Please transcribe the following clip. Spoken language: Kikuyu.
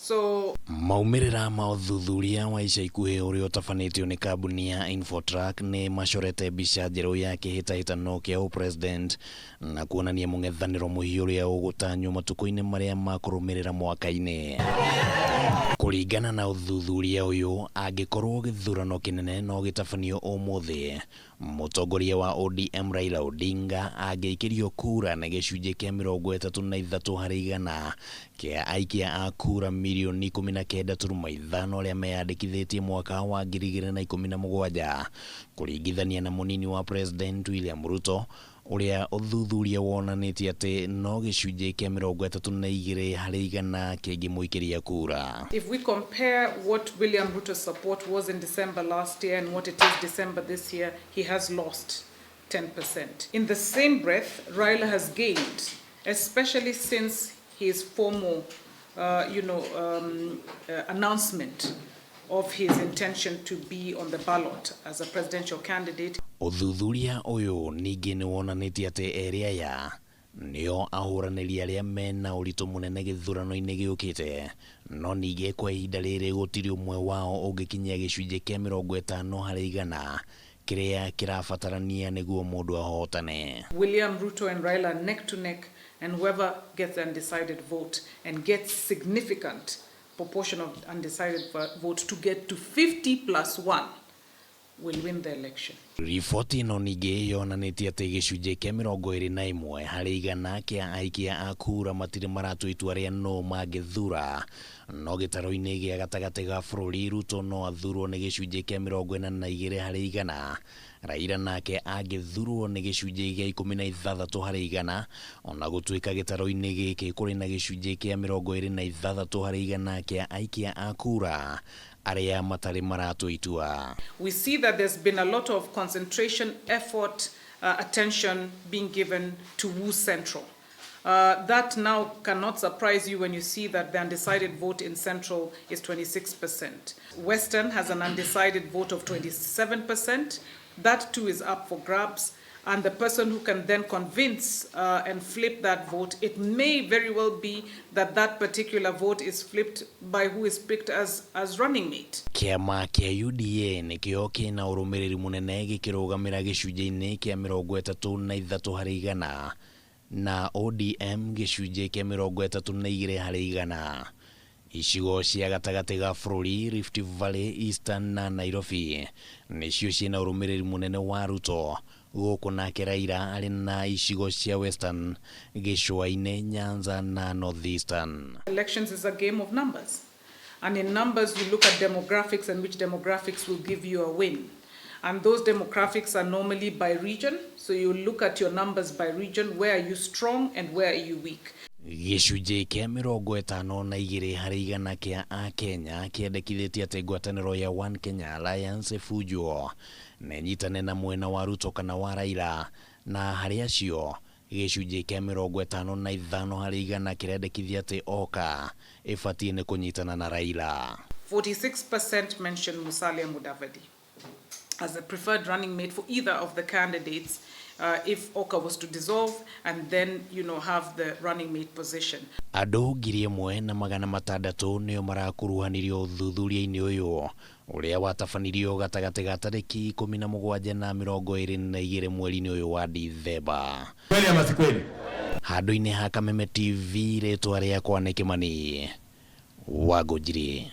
So Maumĩrĩra ma ũthuthuria wa ica ikuhĩ ũrĩa ũtabanĩtio nĩ kambuni ya Infotrack nĩ macorete mbica njerũ ya kĩhĩtahĩtano kĩa ũpresident na kuonania mũng'ethanĩro mũhiũ ũrĩa ũgũtanywo matukũ-inĩ marĩa makũrũmĩrĩra mwaka-inĩ. Kũringana na ũthuthuria ũyũ, angĩkorwo gĩthurano kĩnene no gĩtabanio ũmũthĩ, mũtongoria wa ODM Raila Odinga angĩikĩrio kura na gĩcunjĩ kĩa 33% kĩa aikia a kura mirioni 19.5 arĩa meyandĩkithĩtie mwaka wa 2017, kũringithania na mũnini wa President William Ruto, ũrĩa ũthuthuria wonanĩtie atĩ no gĩcunjĩ kĩa 32% kĩngĩmũikĩria kura. If we compare what William Ruto's support was in December last year and what it is December this year, he has lost 10%. In the same breath, Raila has gained, especially since his formal announcement of his intention to be on the ballot as a presidential candidate. Ũthuthuria ũyũ ningĩ nĩ wonanĩtie atĩ erĩ aya nĩo ahũranĩri arĩa mena ũritũ mũnene gĩthurano-inĩ gĩũkĩte, no ningĩ kwa ihinda rĩrĩ gũtirĩ ũmwe wao ũngĩkinyia gĩcunjĩ kĩa 50% kĩrĩa kĩrabatarania nĩguo mũndũ ahotane. William Ruto and Raila neck to neck, and whoever gets the undecided vote and gets significant proportion of undecided vote to get to 50 plus 1 will win the election. Riboti ĩno ningĩ yonanĩtie atĩ gĩcunjĩ kĩa 21% kĩa aikia a kura matirĩ maratua itua rĩa nũ mangĩthura, no gĩtarũ-inĩ gĩa gatagatĩ ga bũrũri, Ruto no athurwo nĩ gĩcunjĩ kĩa 42%, Raila nake angĩthurwo nĩ gĩcunjĩ kĩa 16%, ona gũtuĩka gĩtarũ-inĩ gĩkĩ kũrĩ na gĩcunjĩ kĩa 26% kĩa aikia a kura arĩa matarĩ maratua itua. We see that there's been a lot of concentration, effort, attention being given to woo Central. That now cannot surprise you when you see that the undecided vote in Central is 26%. Western has an undecided vote of 27%. That too is up for grabs. And the person who can then convince and flip that vote, it may very well be that that particular vote is flipped by who is picked as running mate. Kĩama kĩa UDA nĩkĩo kĩna ũrũmĩrĩri mũnene, gĩkĩrũgamĩra gĩcunjĩ-inĩ kĩa 33% na ODM gĩcunjĩ kĩa 32%. Icigo cia gatagatĩ ga bũrũri, Rift Valley, Eastern na Nairobi, nĩcio ciĩna ũrũmĩrĩri mũnene wa Ruto, gũkũ nake Raila arĩ na icigo cia Western, gĩcũa-inĩ, Nyanza na North Eastern. Elections is a game of numbers. And in numbers, you look at demographics and which demographics will give you a win. And those demographics are normally by region. So you look at your numbers by region. Where are you strong and where are you weak? Gĩcunjĩ kĩa 52% kĩa Akenya kĩendekithĩtie atĩ ngwatanĩro ya One Kenya Alliance ĩbunjwo na ĩnyitane na mwena wa Ruto kana wa Raila, na harĩ acio gĩcunjĩ kĩa 55% kĩrendekithia atĩ OKA ĩbatiĩ nĩ kũnyitana na Raila. 46% mentioned Musalia Mudavadi as a preferred running mate for either of the candidates if OKA was to dissolve and then have the running mate position. Andũ 1600 nĩo marakuruhanirio ũthuthuria-inĩ ũyũ ũrĩa watabanirio gatagatĩ ga tarĩki 17 na 22 mweri-inĩ ũyũ wa Dithemba. Kweli ama si kweli? Handũ-inĩ ha Kameme TV, rĩtwa rĩakwa nĩ Kĩmani Wangũnjiri.